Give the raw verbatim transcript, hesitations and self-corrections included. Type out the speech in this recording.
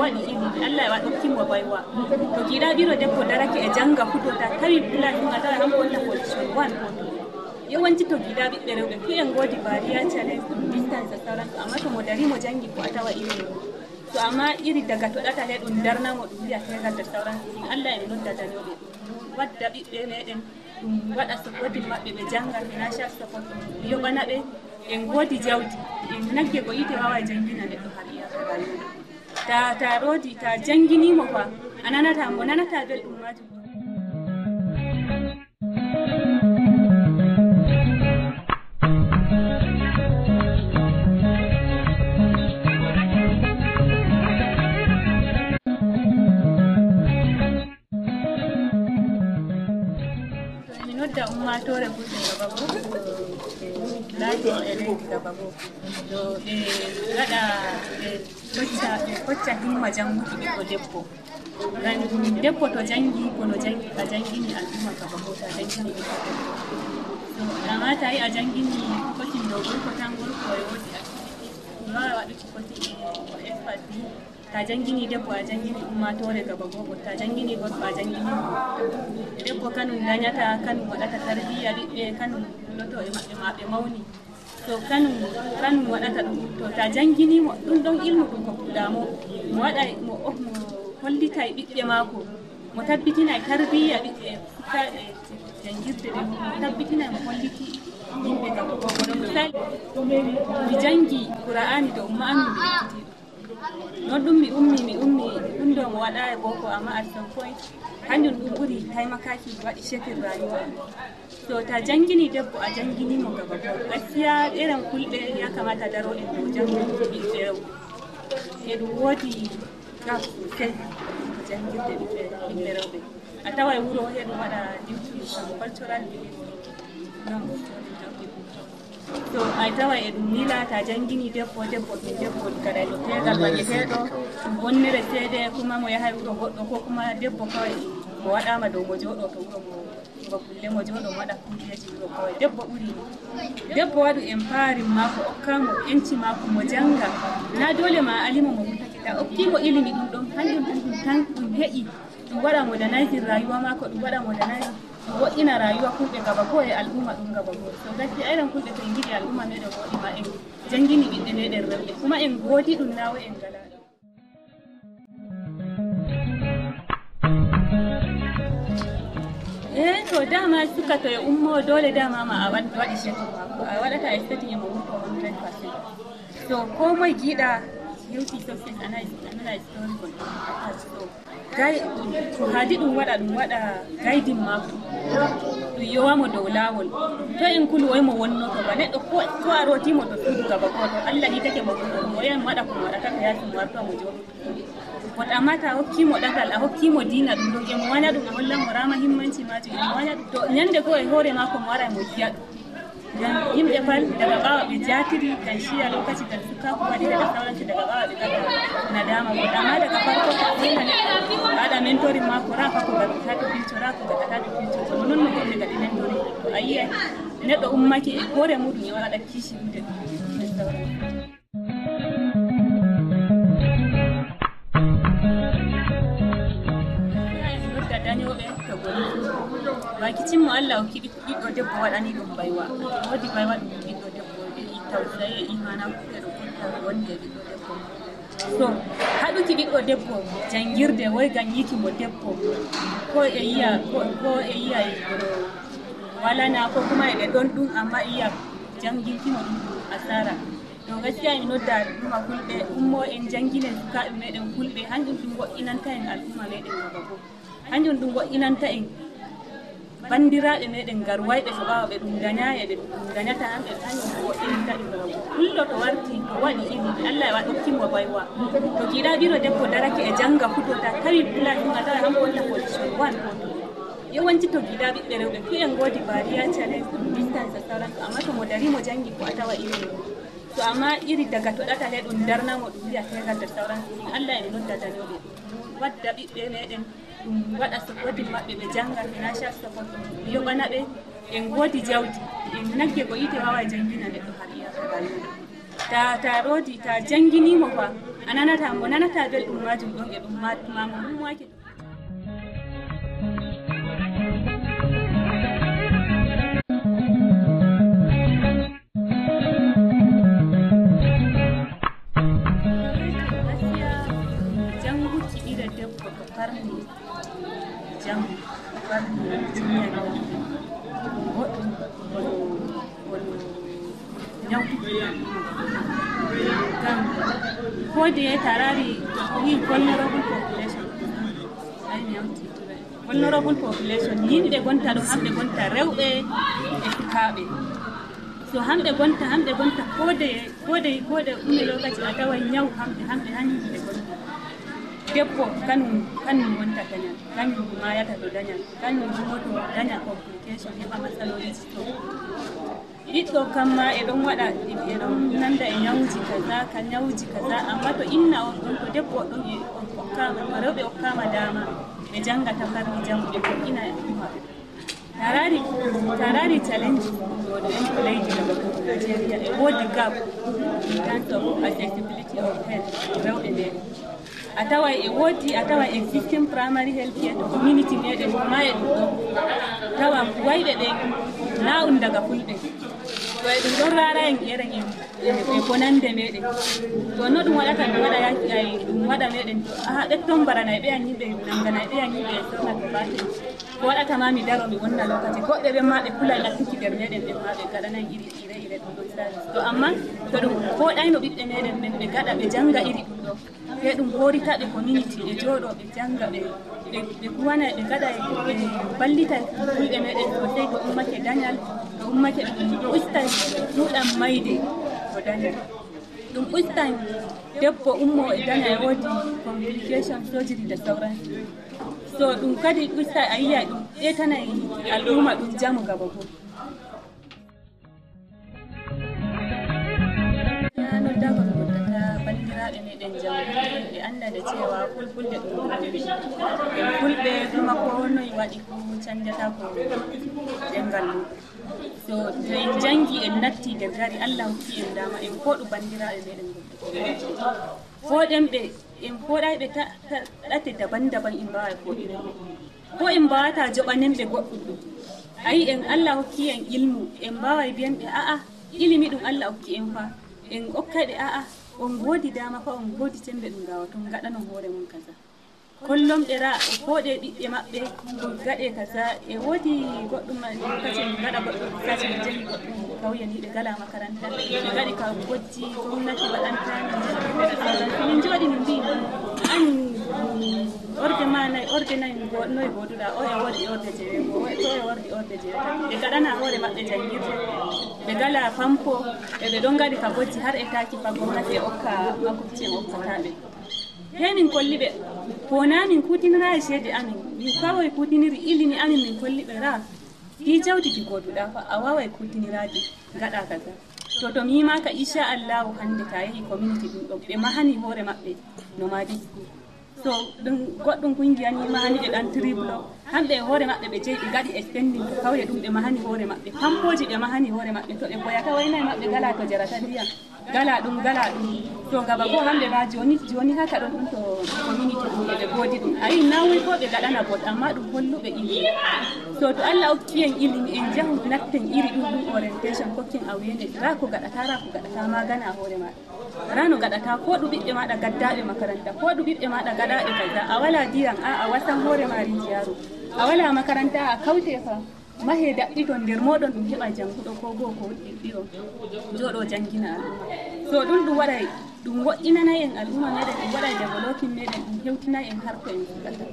Waɗi ilimi, Allah e waɗi okki mo baywa. To giɗa ɓiro debbo darake e janga fu, to ta tawi pulani ɗum, a tawa hanko wonta position one ko to. Yawanci to giɗa ɓiɓɓe rewɓe fu en godi bariya, challenge ɗum distance e sauransu, amma to mo dari mo jangi fu a tawa ilimi. To amma iri daga to ɗatal he ɗum darna mo ɗum wiya tegal da sauransu, ɗum Allah e nodda dañoɓe. Ɗum wadda ɓiɓɓe meɗen, ɗum waɗa supporting maɓɓe, ɓe janga financial support, ɗum yoɓana ɓe. En godi jawdi, en nagge ko yite wawa jangina neɗɗo har iyaka rayuwa. Ta, ta rodi, ta jangini mo fa, a nanata mo, nanata belɗum majum. To mi nodda ummaatoore Fulɓe gaba goo, laati e leydi gaba goo. To ɓe ngaɗa, ɓe kocca, ɓe kocca himma jannguki ɓiɗɗo debbo. Ngam debbo to janngi, kono janngi, a janngini al'umma gaba goo, to a janngini ɓiɗɗo debbo. To, amma tawi a janngini kotin dow gorko tan, gorko e woodi activité. Mi waawaa waɗuki kotin e expert ni. Ta jangini debbo, a jangini ummatore gaba goo. Ta jangini gorko, a jangini mo. Debbo kanum dañata, kanum waɗata tarbiyya ɓiɓɓe, kanum kulloto e maɓɓe ma ɓe mawni. To kanum, kanum waɗata ɗum. To ta jangini mo, ɗum ɗon ilmu ɗum kokkuɗa mo. Mo waɗa, mo, mo hollitay ɓiɓɓe maako. Mo tabbitinay tarbiyya ɓiɓɓe, sukkaaɓe jangirde ɓe. Mo tabbitinay mo holliti yimɓe gaba goo. Kono misali, mi jangi Qur'aani dow ma'anu mi ekkitii ɗum. Non ɗum mi ummi, mi ummi ɗum ɗo mo waɗa e boko, amma at some point, kanjum ɗum ɓuri taimakaki mi waɗi shekin rayuwa am. So ta jangini debbo, a jangini mo gaba goo. Gaskiya, eren Fulɓe ya kamata daroɗen dow janguki ɓiɓɓe rewɓe. E ɗum woodi gap sosai to jangirde ɓiɓɓe, ɓiɓɓe rewɓe. A taway wuro he ɗum waɗa due to some cultural belief. Non. So, ay tawa e ɗum nila, ta jangini debbo, debbo ɗum debbo gaɗa no tegal ɓaŋeteeɗo, ɗum bonnere seede, kuma mo yahay wuro goɗɗo, ko kuma debbo kawai mo waɗama dow mo jooɗo to wuro mo, mo kulle mo jooɗo mo waɗa kuujeeji wuro kawai. Debbo ɓuri mo. Debbo waɗu empowering maako, okka mo enci maako, mo janga. Na dole ma a limo mo wurtake, ta okki mo ilimi ɗum ɗon, hanjum ɗum ɗum tan ɗum heƴi. Ɗum waɗa modernizing rayuwa maako, ɗum waɗa modernizing, ɗum woɗɗina rayuwa Fulɓe gaba goo e al'umma ɗum gaba goo. So gaskiya, eren Fulɓe to en ngiɗi al'umma meɗen woɗi ma en jangini ɓiɓɓe meɗen rewɓe. Kuma en godi ɗum na wai en ngala ɗum. Eh, to dama suka to e ummo dole dama ma a waɗ-, waɗi sheto maako. A waɗata expecting e mo wurto hundred percent. So ko moye giɗa hewti success, a nanay, a nanay story gol. So, Gay, ko haadi ɗum waɗa, ɗum waɗa guiding maako. Ɗum yowa mo dow laawol. To en kulu woy mo wonnoto ba neɗɗo ko, ko a rooti mo to suudu gaba ko to Allah yitake mo ɗum, mo yahan mo waɗa ko mo waɗata to yaasi mo warta mo jooɗo. But amma ta hokki mo ɗatal, a hokki mo diina ɗum ɗon, e mo wanya ɗum, a holla mo rama himmanci maajum, e mo wanya ɗum. To nyande ko e hoore maako mo wara mo yiya ɗum. Ngam yimɓe fal daga ɓaawo ɓe jaatiri, ngam ciya lokaci ngal sukaaku waɗi daga sawranci, daga ɓaawo ɓe ngaɗa nadaama goɗɗo. Amma daga farko to a holla neɗɗo, a waɗa mentoring maako, raa fa ko gaɗata to future, raa ko gaɗata to future. Kono non no goɗɗe ngaɗi mentoring. To a yi'ay neɗɗo ummake e hoore muuɗum e waɗa kiisi ɗuuɗe ɗum. Nodda dañooɓe to goni. Baaki cimmo Allah hokki ɓiɗɗo debbo waɗani ɗum baywa. Woodi baywa ɗum ɓiɗɗo debbo e i tawsaye, i mana kuɓe ɗo ɓurta wonde e ɓiɗɗo debbo. So, haɗuki ɓiɗɗo debbo jangirde woy ngam yiiki mo debbo. Ko e yiya, ko, ko e yiya e kono walana ko kuma e ɗon ɗum, amma iya janginki mo ɗum asara. To gaskiya mi nodda al'umma Fulɓe, ummo en janginen sukaaɓe meɗen Fulɓe, hanjum ɗum wo'inanta en al'umma meɗen gaba goo. Hanjum ɗum wo'inanta en bandiraaɓe meɗen garwayɓe to ɓaawo ɓe ɗum dañaay e ɓe ɗum dañata hamɓe, hanjum ɗum wo'inanta ɓe gaba goo. Fulɗo to warti, to waɗi ilimi, Allah e waɗi okki mo baywa. To giɗa ɓiro debbo darake e janga fu, to ta tawi pulani ɗum, a tawa hanko wonta position one ko to. Yawanci to giɗa ɓiɓɓe rewɓe fu en godi bariya, challenge ɗum distance e sauransu, amma to mo dari mo jangi fu a tawa ilimi. To amma iri daga to ɗatal he ɗum darna mo ɗum wiya tegal da sauransu, ɗum Allah en nodda dañoɓe. Ɗum wadda ɓiɓɓe meɗen, ɗum waɗa supporting maɓɓe ɓe janga, financial support ɗum yoɓana ɓe. En godi jawdi, en nagge ko yite wawa jangina neɗɗo har iyaka rayuwa. Ta, ta roodi, ta jannginii mo fa, a nanata mo, nanata belɗum maajum ɗon e ɗum ma, ma mo ummaaki. Gaskiya, jannguki ɓiɗɗo debbo to parmi jam, to parmi jinya, ɗum boɗɗum, kono, kono ñawtuki kam, ko de ta raari, ko wi vulnerable population, ay mi hawti. Vulnerable population, yimɓe gonta ɗo, kamɓe gonta rewɓe e sukaaɓe. So hamɓe gonta, hamɓe gonta koode, koode, koode ɗume lokaci a taway ñaw hamɓe, hamɓe han yimɓe gonta. Debbo kanum, kanum wonta dañal, kanum maayata to dañal, kanum dumoto daña complication, heɓa matsaloliji to. Ɓiɗɗo kamma e ɗon waɗa, e ɗon nanda e ñawuji kaza, ka ñawuji kaza, amma to inna on ɗon, to debbo on ɗon e on okkaama, to rewɓe okkaama daama, ɓe jannga tafarni jam, ɓe moƴƴina e umma. Tarari, tarari challenge ɗo ɗo en ko leydi no ɗo Nigeria, e woodi gap in terms of accessibility of health, rewɓe ɓe. A taway e woodi, a taway existing primary health care to community meɗen, ko ma e ɗum ɗo. Tawa wayɓe ɓe na un daga fulɓe. To e ɗum ɗon raara en eren en, e, e bonande meɗen. To no ɗum waɗata, ɗum waɗa yaaki, ay, ɗum waɗa meɗen to, aha, ɓe tombaranay ɓe an yimɓe, nanganay ɓe an yimɓe, e sorna to baate. Ko waɗata ma mi daro mi wonna lokaci. Goɗɓe ɓen ma ɓe kulay nattuki nder meɗen ɓen ma ɓe gaɗanay iri ire ire ɗum ɗon service. To amma to ɗum fooɗayno ɓiɓɓe meɗen ɓen ɓe gaɗa ɓe janga iri ɗum ɗo. Te ɗum hooritaɓe community ɓe jooɗo ɓe janga ɓe, ɓe, ɓe kuwana ɓe gaɗa ɓe ballita fulɓe meɗen sosai to ummake dañal, to ummake ɗum usta ɗuɗam mayde to dañal. Ɗum ustan debbo ummo e daña e woodi complication surgery da sauransu. So ɗum kadi usta a yiya ɗum ƴetanay al'umma ɗum jamu gaba goo. Noddagol noddata banndiraaɓe meɗen jamugo ɓe annda nde cewa fulfulde ɗum ɗum en fulɓe kuma ko noy waɗi ko canjata ko ɗemngal mum. So to en janngi en natti nder gari Allah hokki en dama en fooɗu banndiraaɓe meɗen goɗɗo fooɗen ɓe. En fooɗayɓe ta, ta, ɗate daban daban en mbaawa fooɗude. Ko en mbaawata joɓanen ɓe goɗɗum ɗum. A yi en Allah hokki en ilmu, en mbaaway mbiyen ɓe a'a, ilimi ɗum Allah hokki en fa. En okkay ɓe a'a, on ngoodi dama fa, on ngoodi cembe ɗum ngaawaton ngaɗanon hoore mon kaza. Kollon ɓe ra, o fooɗe ɓiɓɓe maɓɓe, ko gaɗe kaza. E woodi goɗɗum ma, lokaci en ngaɗa goɗɗum, lokaci en jahi goɗɗum kauye ni ɓe ngala makaranta. Ɓe ngaɗi ka bojji, gomnati waɗanta min. Min njooɗi min mbi, an, orde ma nayi, orde nayi ngo-, noy gooduɗa? O e woodi orde jeego, o e woodi orde jeego. Ɓe ngaɗana hoore maɓɓe jangirde. Ɓe ngala fampo, ɓe, ɓe ɗon ngaɗi ka bojji har e taki fa gomnati e okka makurci en okkata ɓe. He min kolli ɓe, ko na min kutinira e ceede amin, min kawai kutiniri ilimi amin min kolli ɓe ra. Ɗi jawdi ɗi goduɗa fa, a wawai kutiniraɗi, gaɗa kaza. To, to mi yimaka, insha Allahu, hande ta yahi community ɗum ɗo, ɓe mahani hoore maɓɓe no madi school. So, ɗum goɗɗum kungiya ni mahani ɓe ɗan triplo. Hamɓe e hoore maɓɓe ɓe jeyi ɓe gaɗi extending to kauye ɗum ɓe mahani hoore maɓɓe. Pampoji ɓe mahani hoore maɓɓe. To ɓe boyata wayna e maɓɓe gala to jarata ndiyam. Gala ɗum, gala ɗum. To gaba goo hamɓe ma joni, joni haka ɗon ɗum to community ɗum ɓe goodi ɗum. A yi nawuy ko ɓe gaɗana bot, amma ɗum holluɓe ilimi. So to Allah okki en ilimi en jahu natten iri ɗum ɗum orientation kokken awareness. Ra ko gaɗata, ra ko gaɗata magana hoore maɗa. Ra no gaɗata ko ɗum ɓiɓɓe maɗa gaddaɓe makaranta, ko ɗum ɓiɓɓe maɗa gaɗaɓe kaza. A wala diyan, a, a wasan hoore ma rijiyaaru. A wala makaranta, a kaute fa. Mahe daɓɓiton nder moɗon ɗum heɓa janguɗo ko goo ko ɗiɗo jooɗo jangina al'umma. So ɗum ɗum waɗay ɗum woɗɗinanay en al'umma meɗen, ɗum waɗay developing meɗen, ɗum hewtinay en har ko en fuɗata.